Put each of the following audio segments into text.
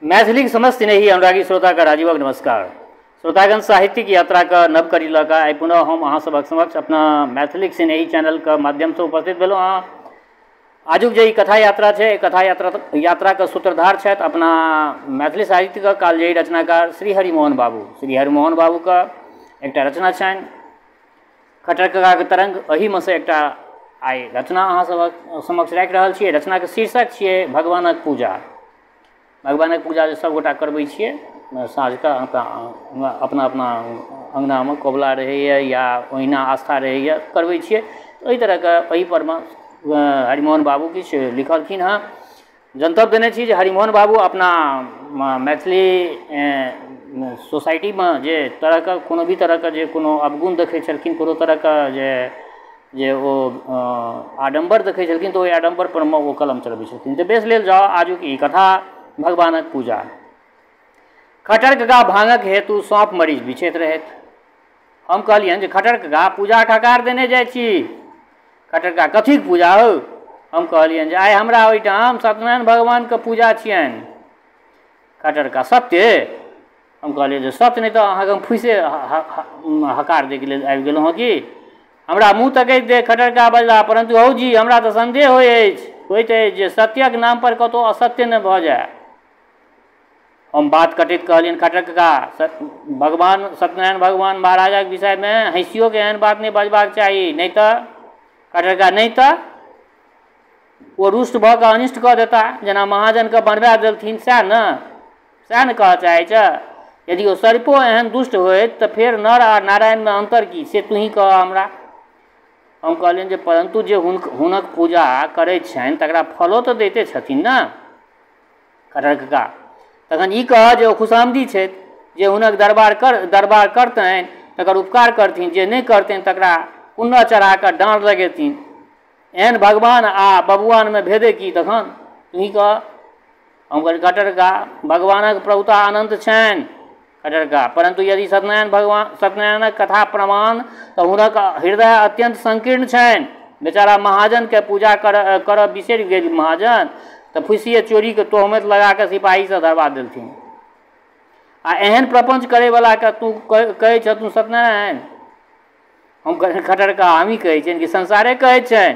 मैथिलीक समस्त स्नेही अनुरागी श्रोताके राजीवक नमस्कार। श्रोतागण, साहित्यिक यात्राके नव कड़ी लऽ कऽ आइ पुनः हम अहाँ सभक समक्ष अपना मैथिलीक स्नेही चैनलके माध्यमसँ उपस्थित भेलहुँ हँ। आजुक जे ई कथा यात्रा छै, कथा यात्राके सूत्रधार छथि अपना मैथिली साहित्यके कालजयी रचनाकार श्री हरिमोहन बाबू। श्री हरिमोहन बाबूके एकटा रचना छनि खट्टर ककाके तरङ्ग। एहिमे सँ एकटा आइ रचना अहाँ सभक समक्ष राखि रहल छी। रचनाके शीर्षक छियै भगवानक पूजा। भगवानक पूजा जे सभगोटा करबै छियै साँझके, अपना अपना अङ्गनामे कबुला रहैए या ओहिना आस्था रहैए, करबै छियै। ओहि तरहके एहिपर मे हरिमोहन बाबू किछु लिखलखिन हँ। जनतब देने छी जे हरिमोहन बाबू अपना मैथिली सोसाइटीमे जे तरहके कोनो भी तरहके जे कोनो अवगुण देखै छलखिन, कोनो तरहके जे जे ओ आडम्बर देखै छलखिन, तऽ ओहि आडम्बर परमे ओ कलम चलबै छलखिन। तऽ बेस, लेल जाउ आजुक ई कथा भगवानक पूजा। खट्टर कका भाँगक हेतु सौंफ मरीच बिछैत रहथि। हम कहलियनि जे खट्टर कका, पूजाक हकार देने जाइ छी। खट्टर कका, कथीक पूजा हौ? हम कहलियनि जे आइ हमरा ओहिठाम सत्यनारायण भगवानके पूजा छियनि। खट्टर कका, सत्ये? हम कहलियै जे सत्य नहि तऽ अहाँके हम फुइसे हकार दैके लेल आबि गेलहुँ हँ की? हमरा मुँह तकैत देख खट्टर कका बजलाह, परन्तु हौ जी, हमरा तऽ सन्देह होइत अछि जे सत्यक नाम पर कतहु असत्य नहि भऽ जाय। हम बात कटैत कहलियनि, खट्टर कका, भगवान सत्यनारायण भगवान महाराजक विषयमे हँसियोके एहन बात नहि बजबाक चाही, नहि तऽ। खट्टर कका, नहि तऽ ओ रुष्ट भऽ कऽ अनिष्ट कऽ देता, जेना महाजनके बनबा देलथिन, सएह ने कहऽ चाहै छह? यदि ओ सरिपो एहन दुष्ट होइत तऽ फेर नर आ नारायणमे अन्तर की, से तूही कह हमरा। हम कहलियनि जे परन्तु जे हुनक पूजा करैत छनि, तकरा फलो तऽ दैते छथिन ने? खट्टर कका, तखन ई कह जे ओ खुशामदी छथि। जे हुनक दरबार करतनि, तकर उपकार करथिन, जे नहि करतनि, तकरा कुन्नर चढ़ा कऽ डाँड़ लगेथिन। एहन भगवान आ बबुआनमे भेदे की तखन, तूही कह? हम कहलियै, खट्टर कका, भगवानक प्रभुता अनन्त छनि। खट्टर कका, परन्तु यदि सत्यनारायण भगवान सत्यनारायणक कथा प्रमाण, तऽ हुनक हृदय अत्यन्त संकीर्ण छनि। बेचारा महाजनके पूजा करब बिसरि गेल महाजन, तऽ फुसिए चोरीके तोहमत लगा कऽ सिपाहीसँ धरबा देलथिन। आ एहन प्रपञ्च करैवलाके तू कहै छथुन सत्यनारायण? हम कहलियै, खट्टर कका, हमही कहै छियनि कि संसारे कहै छनि?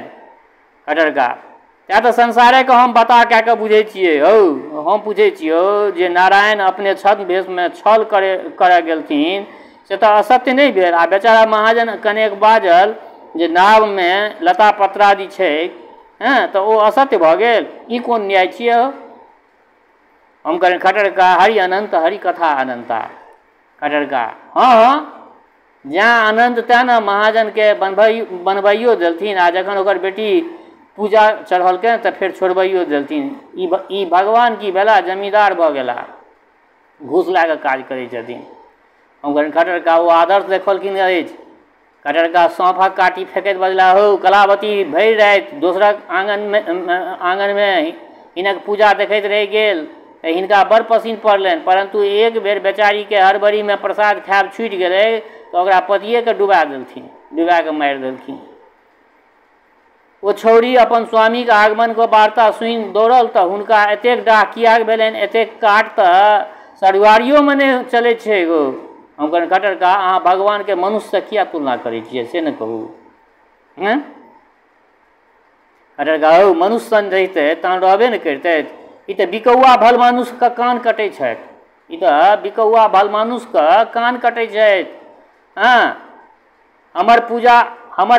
खट्टर कका, तैँ तऽ संसारेके हम बताह कए कऽ बुझै छियै। हौ, हम पूछै छियौ जे नारायण अपने छद्म भेषमे छल करय गेलथिन, से तऽ असत्य नहि भेल? आ बेचारा महाजन कनेक बाजल जे नावमे लता पत्रादि छै, हँ, तऽ ओ असत्य भऽ गेल? ई कोन न्याय छियै हौ? हम कहलियै, खट्टर कका, हरि अनन्त, हरि कथा अनन्ता। खट्टर कका, हँ हँ, जैँ अनन्त तैँ ने महाजनके बनबैयो देलथिन, आ जखन ओकर बेटी पूजा चढ़लकै तऽ फेर छोड़बैयो देलथिन। ई भगवान की भेला, जमींदार भऽ गेला, घूस लए कऽ काज करै छथिन। हम कहलियनि, खट्टर कका, ओ आदर्श देखलखिन अछि। खट्टर कका सौंफक काठी फेकैत बजला, हौ कलावती भरि राति दोसरक आङ्गनमे हिनक पूजा देखैत रहि गेल तऽ हिनका बड़ पसिन पड़लनि, परन्तु एक बेर बेचारीके हड़बड़ीमे प्रसाद खायब छूटि गेलै तऽ ओकरा पतिएके डुबा देलथिन, डुबा कऽ मारि देलखिन। ओ छौड़ी अपन स्वामीके आगमनके वार्ता सुनि दौड़ल तऽ हुनका एतेक डाह किएक भेलनि? एतेक काट तऽ सरुआरियोमे नहि चलै छै गो। हम कहलियनि, खट्टर कका, अहाँ भगवानके मनुष्यसँ किया तुलना करै छियै, से ने कहू? हँ खट्टर कका, हौ, मनुष्य सन रहितै तहन रहबे ने करितथि। ई तऽ बिकौआ भलमानुषके कान कटै छथि। ई तऽ बिकौआ भलमानुषके कान कटै छथि। हँ, हमर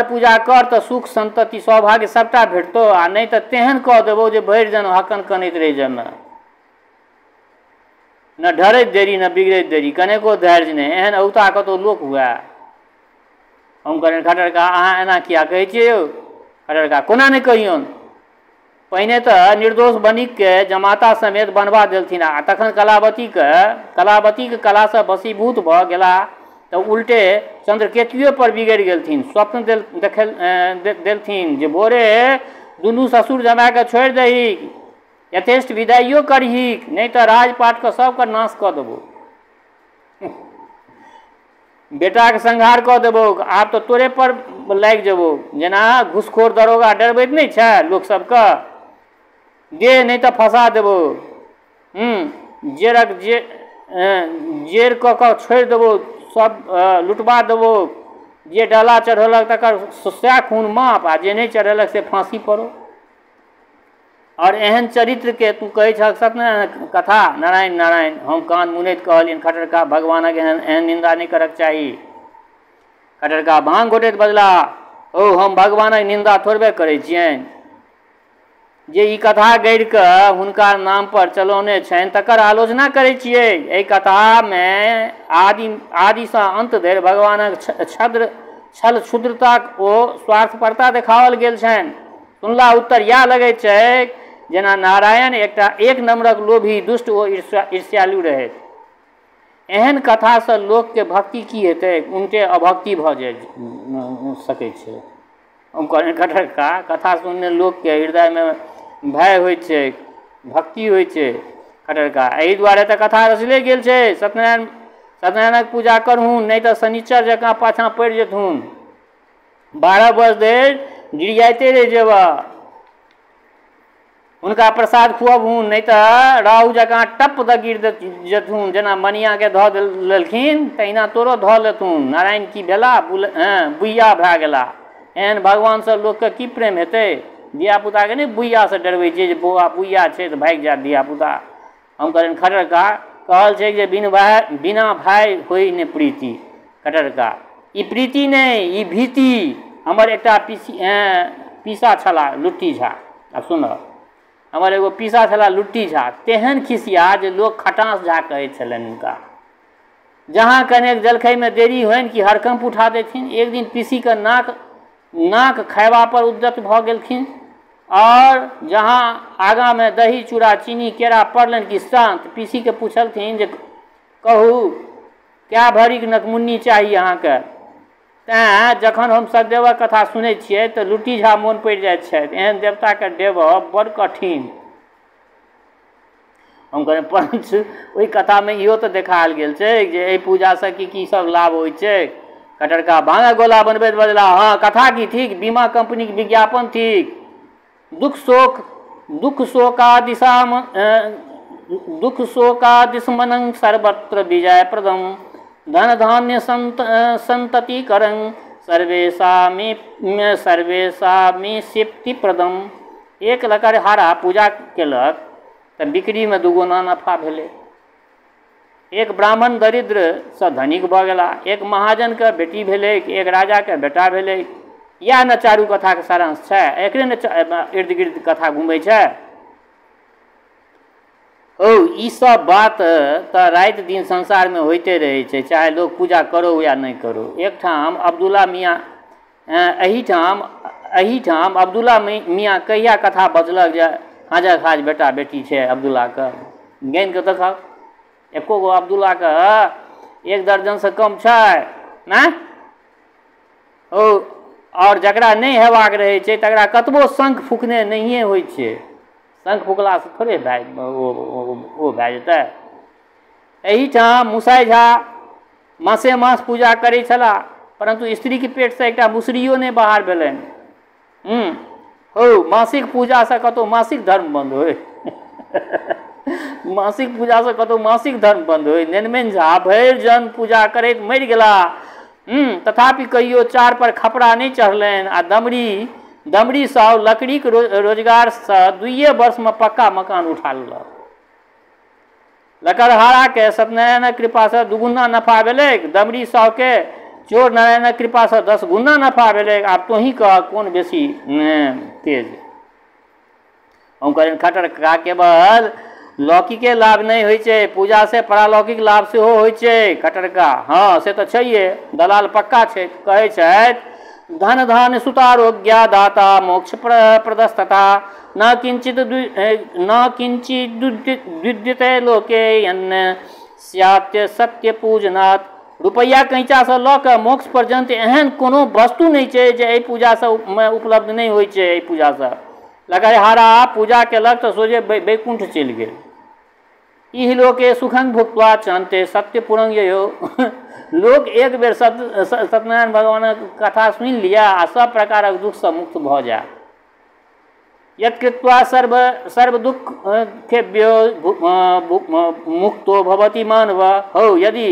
पूजा कर तऽ सुख, सन्तति, सौभाग्य सभटा भेटतौ, आ नहि तऽ तेहन कऽ देबौ जे भरि जन्म हकन कनैत रहि जेमे। न ढरैत देरी, न बिगड़ैत देरी, कनेको धैर्य नहि। एहन औता कतहु लोक हुए? हम कहलियनि, खट्टर कका, अहाँ एना किया कहै छियै यौ? खट्टर कका, कोना नहि कहियौन? पहिने तऽ निर्दोष बनिकके जमाता समेत बनवा देलथिन, आ तखन कलावतीके कलासँ वशीभूत भऽ गेला तऽ उल्टे चंद्रकेतुए पर बिगड़ि गेलथिन। स्वप्न देलथिन जे भोरे दुनू ससुर जमाके छोड़ि दही, यथेष्ट विदाइयो करही, नहि तऽ राजपाटके सबके नाश कऽ देबौ, बेटाके संहार कऽ देबौ, आब तऽ तोरे पर लागि जेबौ। जेना घुसखोर दरोगा डरबैत नहि छै लोक सबके, दे, नहि तऽ फँसा देबौ। जेरक जे जेर कऽ कऽ छोड़ि देबौ, सब लुटबा देबौ, जे डाला चढ़ेलक तकर सएह खून माफ आ जे नहि चढ़ेलक से फाँसी पड़ो। आओर एहन चरित्रके तू कहै छहक सत्यनारायण कथा? नारायण नारायण। हम कान मुनैत कहलियनि, खट्टर कका, भगवानक एहन एहन निन्दा नहि करक चाही। खट्टर कका भाँग घोटैत बजलाह, हौ, हम भगवानक निन्दा थोड़बे करै छियनि। जे ई कथा गढ़ि कऽ हुनका नाम पर चलौने छनि तकर आलोचना करै छियै। एहि कथामे आदिसँ अन्त धरि भगवानक छद्र छल क्षुद्रताक ओ स्वार्थपरता देखाओल गेल छनि। सुनला उत्तर इएह लगैत छै जेना नारायण एकटा एक नम्बरक लोभी, दुष्ट ओ ईर्ष्यालु रहथि। एहन कथासँ लोकके भक्ति की हेतै? उनटे अभक्ति भऽ जाइ सकै छै। हम कहलियनि, खट्टर कका, कथा सुनने लोकके हृदयमे भय होइत छै, भक्ति होइत छै। खट्टर कका, एहि दुआरे तऽ कथा रचले गेल छै। सत्यनारायणक पूजा करहुन, नहि तऽ शनिचर जकाँ पाछाँ पड़ि जेथुन, 12 वर्ष धरि डिरियाइते रहि जेबह। हुनका प्रसाद खुअबहुन, नहि तऽ राहु जकाँ टप दऽ गिर जेथुन। जेना मनियाके धऽ लेलखिन तहिना तोरो धऽ लेथुन। नारायण की भेला? बुइया भए गेला। एहन भगवानसँ लोकके की प्रेम हेतै? धियापुताके नहि बुइयासँ डरबै छियै जे बौआ बुइया छै तऽ भागि जायत धियापुता। हम कहलियनि, खट्टर कका, कहल छै जे बिना भाय होइ ने प्रीति। खट्टर कका, ई प्रीति नहि, ई भीति। हमर एकटा पीसा छलाह लुट्टी झा। आब सुनह, हमर एगो पीसा छलाह लुट्टी झा, तेहन खिसिया जे लोक खटाँस झा कहै छलनि हुनका। जहाँ कनेक जलखैमे देरी होइन कि हड़कम्प उठा देथिन। एक दिन पीसीके नाक खयबा पर उद्यत भऽ गेलखिन आओर जहाँ आगाँमे दही चूड़ा चीनी केरा पड़लनि कि शान्त। पीसीके पुछलखिन जे कहू, कए भरिक नकमुन्नी चाही अहाँके? तैँ जखन हम सतदेवक कथा सुनै छियै तऽ लुट्टी झा मोन पड़ि जाइत छथि। एहन देवताके डेबब बड़ कठिन। हम कहलियनि, परञ्च ओहि कथामे इहो तऽ देखायल गेल छै जे एहि पूजासँ की की सब लाभ होइ छै। खट्टर कका भाँगक गोला बनबैत बजलाह, हँ, कथा की थिक? बीमा कंपनीक विज्ञापन थिक। दुख दुख शोकादिशमनं सर्वत्र विजयप्रदं धन धान्य सन्ततिकरं सर्वेषामिप्सिप्रदम। एक लकड़हारा पूजा केलक तऽ बिक्रीमे दुगुना नफा भेलै। एक ब्राह्मण दरिद्रसँ धनिक भऽ गेला। एक महाजनके बेटी भेलै, एक राजाके बेटा भेलै। इएह ने चारू कथाके सारांश छै, एकरे ने इर्द गिर्द कथा घुमै छै। हौ, ई सब बात तऽ राति दिन संसारमे होइते रहै छै, चाहे लोक पूजा करो या नहि करो। एकठाम अब्दुल्ला मियाँ एहिठाम अब्दुल्ला मियाँ कहिया कथा बजलक जे हाजक हाज बेटा बेटी छै अब्दुल्लाके? गानि कऽ देखक, एको गो अब्दुल्लाके 1 दर्जनसँ कम छै ने? ओ आओर जकरा नहि हेबाक रहै छै तकरा कतबो शंख फूकने नहिए होइ छै। शंख फूकलासँ थोड़े भए ओ भए जेतै। एहिठाम मुसाइ झा मासे मास पूजा करै छलाह, परन्तु स्त्रीके पेटसँ एकटा मुसरियो नहि बाहर भेलनि। हौ, मासिक पूजासँ कतहु मासिक धर्म बन्द होइ? मासिक पूजासँ कतहु मासिक धर्म बन्द होइ? नेनमेन झा भरि जन पूजा करैत मरि गेला, तथापि कहियो चार पर खपड़ा नहि चढ़लनि आ दमड़ी साहु लकड़ीक रोजगारसँ 2 वर्षमे पक्का मकान उठा लेलक। लकड़हाराके सत्यनारायणक कृपासँ दुगुना नफा भेलैक, दमड़ी साहुके चोर नारायणक कृपासँ 10 गुना नफा भेलैक। आब तोही कह कोन बेसी तेज? हम कहलियनि, खट्टर कका, केवल लौकिके लाभ नहि होइ छै, पूजासँ परालौकिक लाभ सेहो होइ छै। खट्टर कका, हँ से तऽ छैहे, दलाल पक्का छै। कहै छथि, धन धान्य सुतारोग्या दाता मोक्ष प्रदस्तता न किंचित विद्यते लोके यन्न स्यात्य सत्य पूजनात्। रुपैआ कैंचासँ लऽ कऽ मोक्ष पर्यन्त एहन कोनो वस्तु नहि छै जे एहि पूजासँ उपलब्ध नहि होइ छै। एहि पूजासँ लकड़हारा पूजा केलक तऽ सोझे वैकुण्ठ चलि गेल। इह लोके सुखं भुक्त्वा चान्ते सत्यपुरं ययो। लोक एक बेर सत्यनारायण भगवानक कथा सुनि लिअ आ सब प्रकारक दुखसँ मुक्त भऽ जाय। यत्कृत्वा सर्वदुःखेभ्यो मुक्तो भवति मानव। हौ, यदि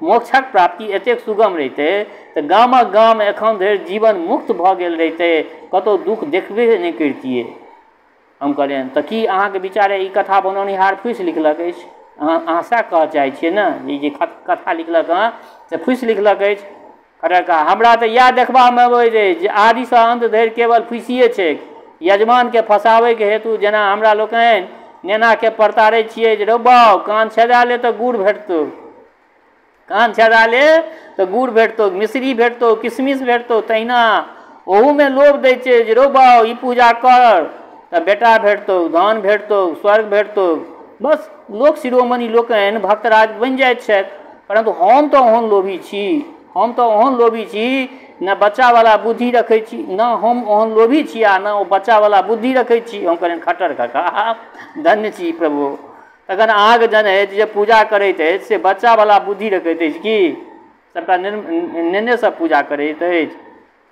मोक्षक प्राप्ति एतेक सुगम रहितै तऽ गामक गाम एखन धरि जीवन मुक्त भऽ गेल रहितै, कतहु दुःख देखबे नहि करितियै। हम कहलियनि तऽ की अहाँके विचारे ई कथा बनौनिहार फूसि लिखलक अछि? अहाँ सएह कहऽ चाहै छियै ने, ई जे कथा लिखलक हँ से फूसि लिखलक अछि? खट्टर कका, हमरा तऽ इएह देखबामे अबैत अछि जे आदिसँ अन्त धरि केवल फूसिए छैक। यजमानके फँसाबैके हेतु जेना हमरा लोकनि नेनाके परतारै छियै जे रौ बाउ कान छेदा ले तऽ गुड़ भेटतौ, कान छेदा ले तऽ गुड़ भेटतौ, मिश्री भेटतौ, किशमिश भेटतौ, तहिना ओहूमे लोभ दै छै जे रौ बाउ ई पूजा कर तऽ बेटा भेटतौ, धन भेटतौ, स्वर्ग भेटतौ। बस लोक शिरोमणि लोकनि भक्तराज बनि जाइत छथि। परन्तु हम तऽ ओहन लोभी छी, हम तऽ ओहन लोभी छी ने बच्चावला बुद्धि रखै छी, ने हम ओहन लोभी छी आ ने ओ बच्चावला बुद्धि रखै छी। हम कहलियनि खट्टर कका धन्य छी प्रभु। तखन अहाँके जनैत जे पूजा करैत अछि से बच्चावला बुद्धि रखैत अछि की? सबटा नेने सब पूजा करैत अछि?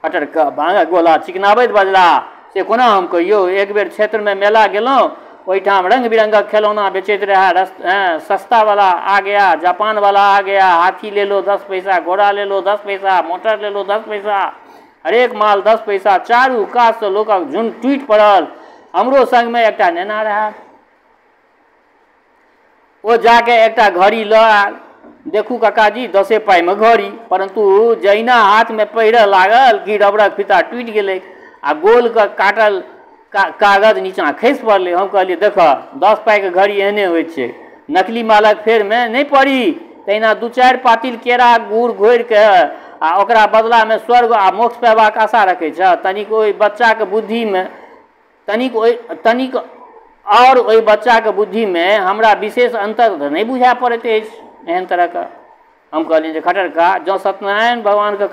खट्टर कका भाँगक गोला चिकनाबैत बजला, से कोना हम कहियौ? एक बेर क्षेत्रमे मेला गेलहुँ, ओहिठाम रङ्ग बिरङ्गक खेलौना बेचैत रहए। सस्ता वाला आ गया, जापान वाला आ गया, हाथी ले लो 10 पैसा, घोड़ा ले लो 10 पैसा, मोटर ले लो 10 पैसा, हरेक माल 10 पैसा। चारू कातसँ लोकक झुण्ड टूटि पड़ल। हमरो सङ्गमे एकटा नेना रहए, ओ जाके एकटा घड़ी लऽ आयल। देखू काकाजी, 10 पाइमे घड़ी। परन्तु जहिना हाथमे पहिरऽ लागल कि रबड़क फीता टूटि गेलै आ गोलके काटल कागज नीचाँ खसि पड़लै। हम कहलियै देखऽ, 10 पाइके घड़ी एहने होइ छै, नकली मालक फेरमे नहि पड़ी। तहिना 2-4 पातिल केरा गुड़ घोरिके आ ओकरा बदलामे स्वर्ग आ मोक्ष पयबाक आशा रखै छह। तनिक ओहि बच्चाके बुद्धिमे तनिक आओर ओहि बच्चाके बुद्धिमे हमरा विशेष अन्तर तऽ नहि बुझाए पड़ैत अछि एहन तरहके। हम कहलियनि जे खट्टर कका, जँ सत्यनारायण भगवानके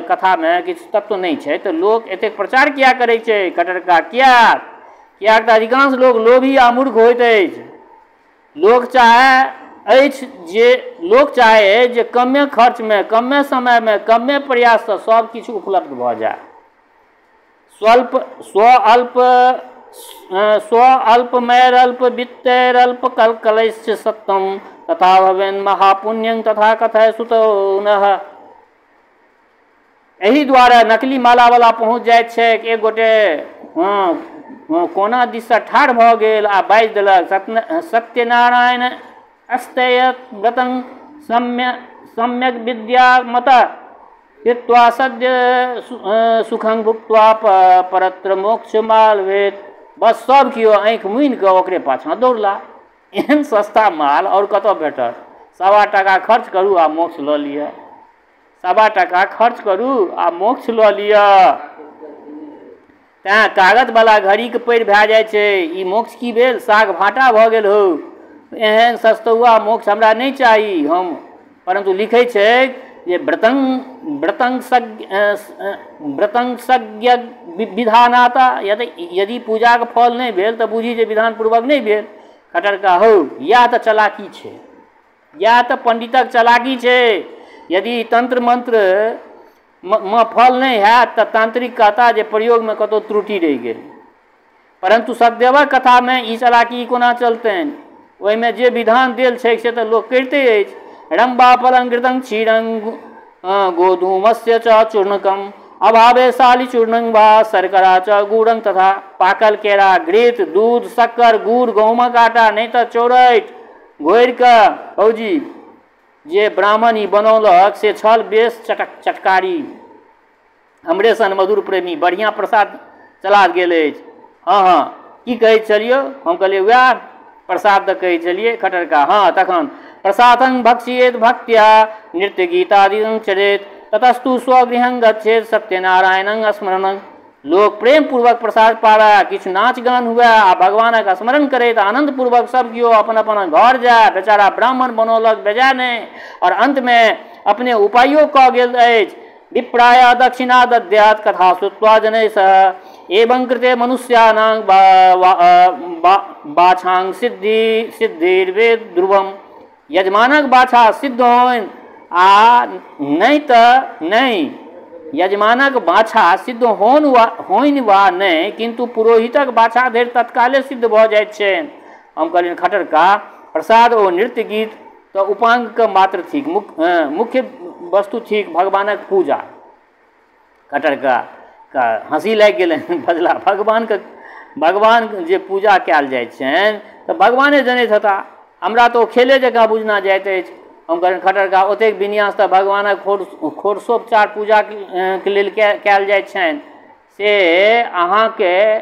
कथामे किछु तत्व नहि छै तऽ लोक एतेक प्रचार किया करै छै? खट्टर कका, किया? किएक तऽ अधिकांश लोक लोभी आ मूर्ख होइत अछि। लोक चाहै अछि जे लोक चाहै अछि जे कमे खर्चमे, कमे समयमे, कमे प्रयाससँ सब किछु उपलब्ध भऽ जाय। स्वल्प स्व अल्प स्व अल्पमैरल्प वित्तैरल्प कलकलैश्च सत्यम तथा भवेन् महापुण्यं तथा कथय सुतौ नः। एहि दुआरे नकली मालावला पहुँच जाइत छैक। एक गोटे कोना दिससँ ठाढ़ भऽ गेल आ बाजि देलक, सत्यनारायण अस्तयत व्रतं सम्यक विद्या मत कृत्वा सद्य सुखं भुक्त्वा परत्र मोक्ष मालवेत। बस सब केओ आँखि मुनि कऽ ओकरे पाछाँ दौड़ला। एहन सस्ता माल आओर कतऽ भेटत? 1.25 टाका खर्च करू आ मोक्ष लऽ लिअ। 1.25 टाका खर्च करू आ मोक्ष लऽ लिअ। तैँ कागजवला घड़ीके परि भए जाइ छै। ई मोक्ष की भेल? साग भाँटा भऽ गेल हौ। एहन सस्तौआ मोक्ष हमरा नहि चाही। हम परन्तु लिखै छैक जे व्रतंसज्ञ विधानाता, यदि पूजाके फल नहि भेल तऽ बुझी जे विधानपूर्वक नहि भेल। खट्टर कका, हौ इएह तऽ चलाकी छै, इएह तऽ पण्डितक चलाकी छै। यदि तन्त्र मन्त्र मे फल नहि हैत तऽ तांत्रिक कहता जे प्रयोगमे कतहु त्रुटि रहि गेल। परन्तु सतदेवक कथामे ई चलाकी कोना चलतनि? ओहिमे जे विधान देल छै से तऽ लोक करिते अछि। रम्बा फलं घृतं क्षीरं गोधूमस्य च चूर्णकम अभावे शालि चूर्णं वा शर्करा च गुड़ं तथा। पाकल केरा, घृत, दूध, शक्कर, गुड़, गहूमक आटा, नहि तऽ चौरैठ घोरि कऽ। भौजी, जे ब्राह्मण ई बनौलक से छल बेस चटकारी, हमरे सन मधुर प्रेमी। बढ़िआँ प्रसाद चला गेल अछि। हँ हँ, की कहै छलियौ? हम कहलियै वएह प्रसाद तऽ कहै छलियै। खट्टर कका, हँ तखन प्रसादं भक्षयेत भक्त्या नृत्य गीतादि चरेत ततस्तु स्वगृहं गच्छेत सत्यनारायणं स्मरणं। लोक प्रेम पूर्वक प्रसाद पाबै, किछु नाच गान हुए आ भगवानक स्मरण करैत आनंद पूर्वक सब केओ अपन अपन घर जाय। बेचारा ब्राह्मण बनौलक बेजाय नहि, और अंतमे अपने उपायो कऽ गेल अछि। विप्राय दक्षिणा दद्यात् कथा श्रुत्वा जनै सह एवं कृते मनुष्याणां बाछांग सिद्धि सिद्धिर्वेद ध्रुवम। यजमानक बाछा सिद्ध होइन आ नहि तऽ नहि। यजमानक बाछा सिद्ध होइन वा नहि, किन्तु पुरोहितक बाछा धरि तत्काले सिद्ध भऽ जाइत छनि। हम कहलियनि खट्टर का, प्रसाद ओ नृत्य गीत तऽ उपाङ्गके मात्र थिक, मुख्य वस्तु थिक भगवानक पूजा। खट्टर का हँसी लागि गेलनि, बजला भगवानके भगवान जे पूजा कयल जाइ छनि तऽ भगवाने जनैत हेता, हमरा तऽ ओ खेले जकाँ बुझना जाइत अछि। हम कहलियनि खट्टर का, ओतेक विन्यास तऽ भगवानक षोडशोपचार पूजाके लेल कयल जाइ छनि, से अहाँके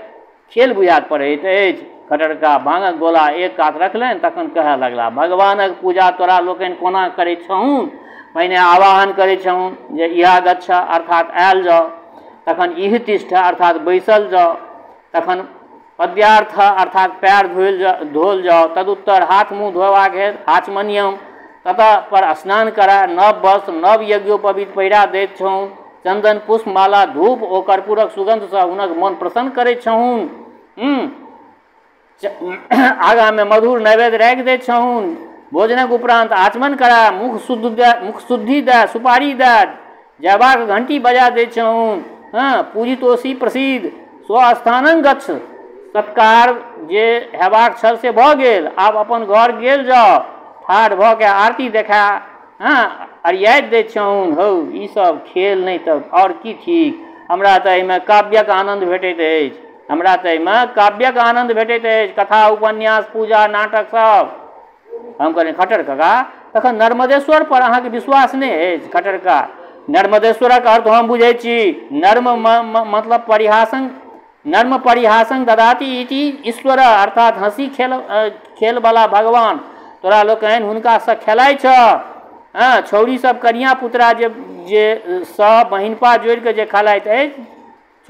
खेल बुझाइत पड़ैत अछि। खट्टर का भाँगक गोला एक कात रखलनि, तखन कहय लगला भगवानक पूजा तोरा लोकनि कोना करै छहुन? पहिने आवाहन करै छहुन जे इहा गच्छ अर्थात आयल जाउ, तखन इह तिष्ठ अर्थात बैसल जाउ, तखन पद्यार्थ अर्थात पैर धोल जाउ, तदुत्तर हाथ मुँह धोबाक हेतु आचमनियम, ततः पर स्नान करा नव वस्त्र नव यज्ञोपवीत पहिरा दैत छहुन, चन्दन पुष्प माला धूप ओ कर्पूरक सुगन्धसँ हुनक मन प्रसन्न करैत छहुन, आगाँमे मधुर नैवेद्य राखि दैत छहुन, भोजनक उपरान्त आचमन करा मुख शुद्धि दए सुपारी दए जयबाक घंटी बजा दैत छहुन। हँ, पूजितोषी प्रसिद्ध स्वस्थानं गच्छ, सत्कार जे हेबाक छल से भऽ गेल, आब अपन घर गेल जाउ, ठाढ़ भऽ के आरती देखा हँ अरियाइत दैत छहुन। हौ, ईसब खेल नहि तऽ आओर की थिक? हमरा तऽ एहिमे काव्यक आनन्द भेटैत अछि, हमरा तऽ एहिमे काव्यक आनन्द भेटैत अछि, कथा उपन्यास पूजा नाटक सब। हम कहलियनि खट्टर काका, तखन नर्मदेश्वर पर अहाँके विश्वास नहि अछि? खट्टर काका, नर्मदेश्वरक अर्थ हम बुझै छी, नर्म मतलब परिहासं, नर्म परिहासं ददाति इति ईश्वर, अर्थात हँसी खेलवला भगवान। तोरा लोकनि हुनकासँ खेलाइ छह। हँ, छौड़ी सब कनिया पुतरा जे जे सब बहिनपा जोड़िकऽ जे खेलाइत अछि,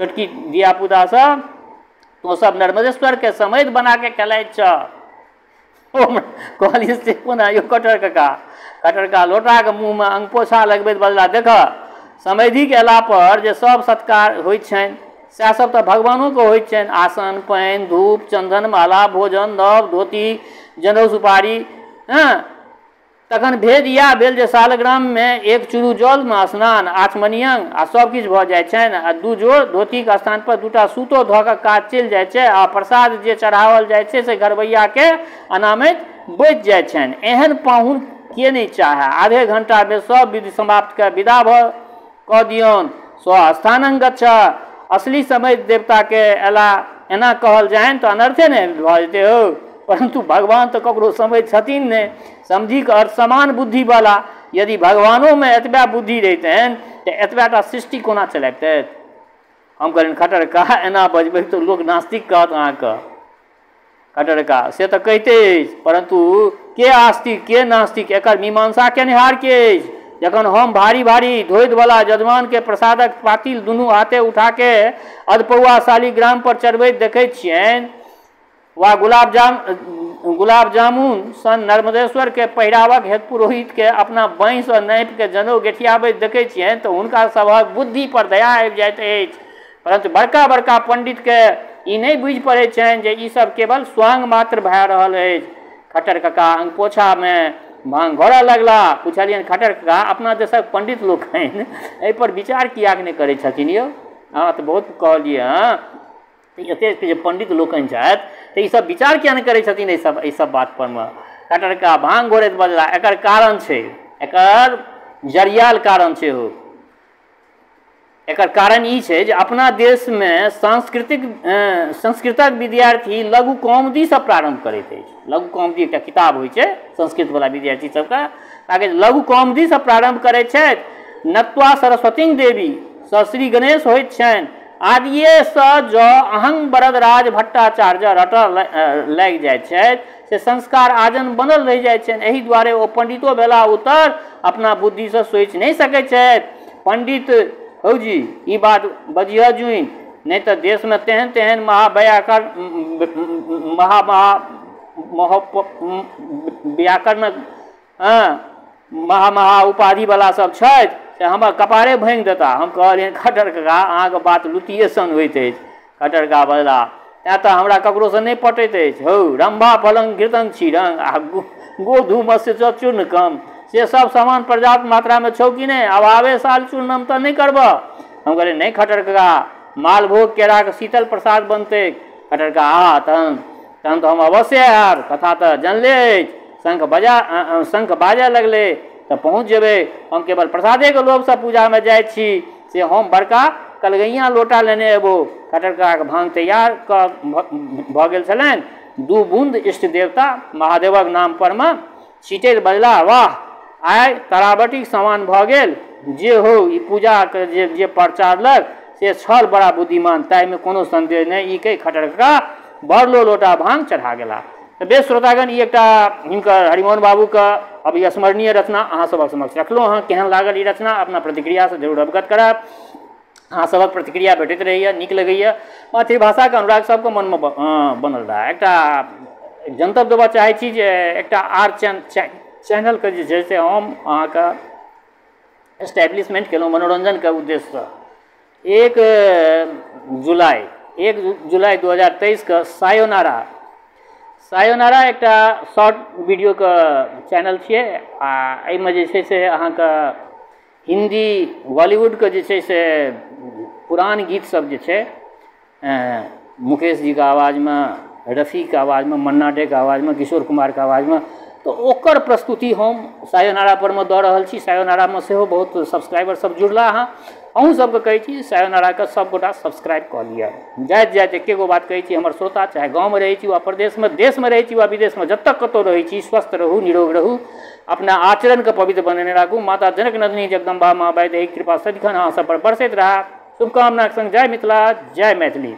छोटकी धियापुता सब, तो सब नर्मदेश्वरके समैध बनाके खेलाइत छह। कहलियै से कोना यौ खट्टर काका? खट्टर काका लोटाके मुँहमे अंगपोछा लगबैत बजला, देखऽ समैधिके अयला पर जे सब सत्कार होइ छनि सएह सब तऽ भगवानोके होइ छनि, आसन पानि धूप चन्दन माला भोजन नव धोती जनउ सुपारी। हँ, तखन भेद इएह भेल जे सालग्राममे एक चूरू जलमे स्नान आचमनियंग आ सब किछु भऽ जाइ छनि, आ दू जोड़ धोतीके स्थानपर दूटा सूतो धऽ कऽ काज चलि जाइ छै, आ प्रसाद जे चढ़ाओल जाइ छै से घरबैयाके अनामत बचि जाइ छनि। एहन पाहुन के नहि चाहए? आधे घंटामे सब विधि समाप्त कऽ विदा भऽ कऽ दियौन। स्वस्थानं गच्छ, असली समय देवताके अयला एना कहल जानि तऽ अनर्थे नहि भऽ जेतै हौ। परन्तु भगवान तऽ ककरो समझ छथिन नहि, समझिके अर्थ समान बुद्धिवला। यदि भगवानोमे एतबा बुद्धि रहितनि तऽ एतबा टा सृष्टि कोना चलबितथि? हम कहलियनि खट्टर का, एना बजबै तऽ लोक नास्तिक कहत अहाँके। खट्टर का, से तऽ कहिते अछि, परन्तु के आस्तिक के नास्तिक एकर मीमांसा केनिहार के अछि? जखन हम भारी भारी धोधिवला यजमानके प्रसादक पातिल दुनू हाथे उठाके अधपौआ शालिग्राम पर चढ़बैत देखैत छियनि, वा गुलाब जामुन सन नर्मदेश्वरके पहिरावक हेतु पुरोहितके अपना बाँहिसँ नापिके जनउ गेठियाबैत देखै छियनि तऽ हुनका सभक बुद्धि पर दया आबि जाइत अछि। परन्तु बड़का बड़का पण्डितके ई नहि बुझि पड़ैत छनि जे ईसब केवल स्वांग मात्र भए रहल अछि। खट्टर काका अंगपोछामे भाँग घोरऽ लगला। पुछलियनि खट्टर काका, अपना देशक पण्डित लोकनि एहिपर विचार किएक नहि करै छथिन यौ? अहाँ तऽ बहुत कहलियै हँ, एतेक जे पण्डित लोकनि छथि तऽ ईसब विचार किया नहि करै छथिन एहिसब बात परमे? खट्टर काका भाँग घोरैत बजला, एकर कारण छै, एकर जरियाल कारण छै हो। एकर कारण ई छै जे अपना देशमे संस्कृतक विद्यार्थी लघु कौमुदीसँ प्रारम्भ करैत अछि। लघु कौमुदी एकटा किताब होइ छै संस्कृतवला विद्यार्थी सबके, ताकि लघु कौमुदीसँ प्रारम्भ करैत छथि। नत्वा सरस्वती देवी सँ श्री गणेश होइत छनि, आदिएसँ जँ अहं वरदराज भट्टाचार्य रटऽ लागि जाइत छथि से संस्कार आजन बनल रहि जाइत छनि। एहि दुआरे ओ पण्डितो भेला उत्तर अपना बुद्धिसँ सोचि नहि सकैत छथि। पण्डित हौ जी, ई बात बजिह जुनि, नहि तऽ देशमे तेहन तेहन महाव्याकरण महा महा व्याकरणक महा महा उपाधिवला सब छथि से हमर कपारे भाँगि देता। हम कहलियनि खट्टर काका, अहाँके बात लुतिए सन होइत अछि। खट्टर काका बजला, तैँ तऽ हमरा ककरोसँ नहि पटैत अछि। हौ, रम्भा फलङ्ग घृतङ्ग क्षीरङ्ग आ गोधूमस्य च चूर्ण कम, से सब सामान पर्याप्त मात्रामे छौ कि नहि? अभावे साल चूर्णम तऽ नहि करबह। हम कहलियै नहि खट्टर कका, मालभोग केराके शीतल प्रसाद बनतै। खट्टर कका आ तहन तहन तऽ हम अवश्य आयब, कथा तऽ जनले अछि। शंख बाजऽ लगलै तऽ पहुँच जेबै। हम केवल प्रसादेके लोभसँ पूजामे जाइ छी, से हम बड़का कलगैया लोटा लेने एबो। खट्टर ककाके भांग तैयार भऽ गेल छलनि। 2 बूंद इष्ट देवता महादेवक नाम परमे छीटैत बजला, वाह, आइ तराबटीक समान भऽ गेल। जे हो, ई पूजाके जे जे प्रचारलक से छल बड़ा बुद्धिमान, ताहिमे कोनो संदेह नहि। ई कहि खट्टर कका भरलो लोटा भांग चढ़ा गेला। तऽ बेस श्रोतागण, ई एकटा हिनकर हरिमोहन बाबूके अविस्मरणीय रचना अहाँ सभक समक्ष रखलहुँ हँ। केहन लागल ई रचना अपना प्रतिक्रियासँ जरूर अवगत करायब। अहाँ सभक प्रतिक्रिया भेटैत रहैए, नीक लगैए। मातृभाषाके अनुराग सबके मनमे बनल रहए। एकटा जनतब देबऽ चाहै छी जे एकटा आर चैनलके जे छै से हम अहाँके एस्टैब्लिशमेंट केलहुँ मनोरञ्जनके उद्देश्यसँ। 1 जुलाई 2023 के सायोनारा एकटा शॉर्ट वीडियोके चैनल छियै आ एहिमे जे छै से अहाँके हिन्दी बॉलीवुडके जे छै से पुरान गीत सब जे छै मुकेश जीके आवाजमे, रफ़ीके आवाजमे, मन्ना डेके आवाजमे, किशोर कुमारके आवाजमे, तऽ ओकर प्रस्तुति हम सायोनारा परमे दऽ रहल छी। सायोनारामे सेहो बहुत सब्सक्राइबर सब जुड़ला हँ। अहूँ सबके कहै छी सायोनाराके सबगोटा सब्सक्राइब कऽ लिअ। जाइत जाइत एके गो बात कहै छी, हमर श्रोता चाहे गाँवमे रहै छी वा प्रदेशमे, देशमे रहै छी वा विदेशमे, जतऽ कतहु रहै छी, स्वस्थ रहू, निरोग रहू, अपना आचरणके पवित्र बनेने राखू। माता जनक नंदिनी जगदम्बा माँ वैदेही कृपा सदिखन अहाँ सब पर बरसैत रहए। शुभकामनाके संग जय मिथिला, जय मैथिली।